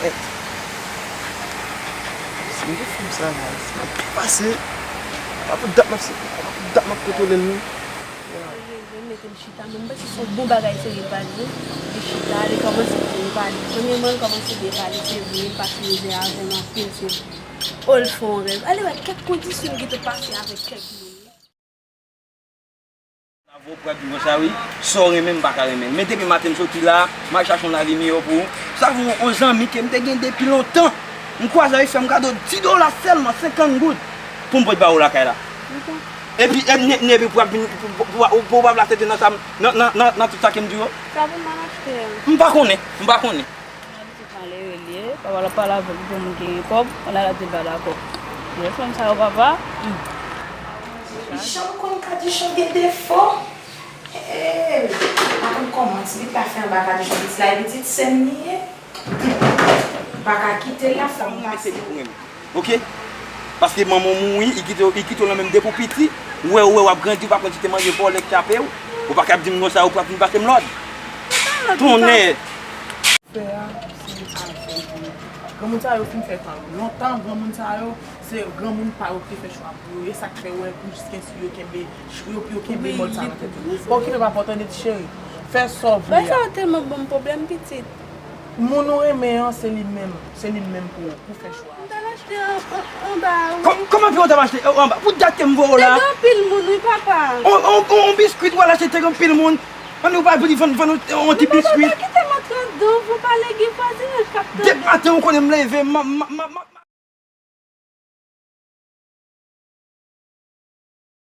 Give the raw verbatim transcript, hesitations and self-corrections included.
Mèt. Si m te fè sa la, se pa pase. Pa pou dat m ap, se pa pou dat m ap kontwole l, non. Reve mete m chita, men m panse se yon bon bagay serye l pale. Li chita, li kòmanse byen pale. Premyèman, li kòmanse byen pale, se vre, li pase mizè avè m anpil, se vre. O, l fè yon rèv. Ale wè kèk kondisyon m gentan pase avèk kèk moun. Avè w pral viv sa wi. Sa w renmen, m pa ka renmen l. Men depi maten m soti la, m al chache yon lavi miyò pou ou. Sa fè yon, yon zanmi ke m te gen depi lontan. M kwaze avè l, fè m kado dis dola sèlman, senkant goud, pou m pote ba ou lakay la. Epi, e, ne, ne, epi pou w ap vin, pou, pou, pou, pou w ap la tete nan sa, nan, nan, nan, nan tout sa ke m di w yo. Sa pou m al achte a? M pa konnen, m pa konnen. Malere l ye, papa l ap pale avè l pou moun ki gen kòb, kounye a l ap di l pa dakò. Lè fanm sa yo, papa, hmm. Kadichon, m konn Kadichon gen defo. Hey, m pa konn kòman ti pitit la fè anba Kadichon, pitit la e pitit sè m li ye. M pa ka kite l la, fò m pase. Ok? Paske manman w mouri, li kite w, li kite w nan menm depi w piti, ou wè, ou wè w ap grandi, ou pa konn si te manje vòlè k chape w, ou pa ka ap di m konsa, ou pral vin pase m lòd. Tonnè! Fè a, se Ayisyen yo. Granmoun sa yo fin fè tan yo. Lontan, granmoun sa yo, se granmoun pa yo ki te fè chwa pou yo. E sa k fè w wè pou jiskaske yo kenbe, yo, yo kenbe mòd sa nan tèt yo. Pa okipe papa w tande ti cheri. Fè sa w vle a. Bagay sa yo tèlman ban m pwoblèm, pitit. Moun ou renmen an, se li menm, se li menm pou, pou fè chwa. M t al achte an, an, anba a, wi. Kò-, kòman pi w t ap achte, e, anba? Pou dat ke m voye w la. Te gen anpil moun, wi, papa. On, on, on, on biskwit w al achte te gen anpil moun. Ann ou pa vin vann, vann on, on ti biskwit. Men papa, pa kite m antre anndan, fò pale gen vwazinaj k ap tande. Depi maten ou konnen m leve, m, m, m, m,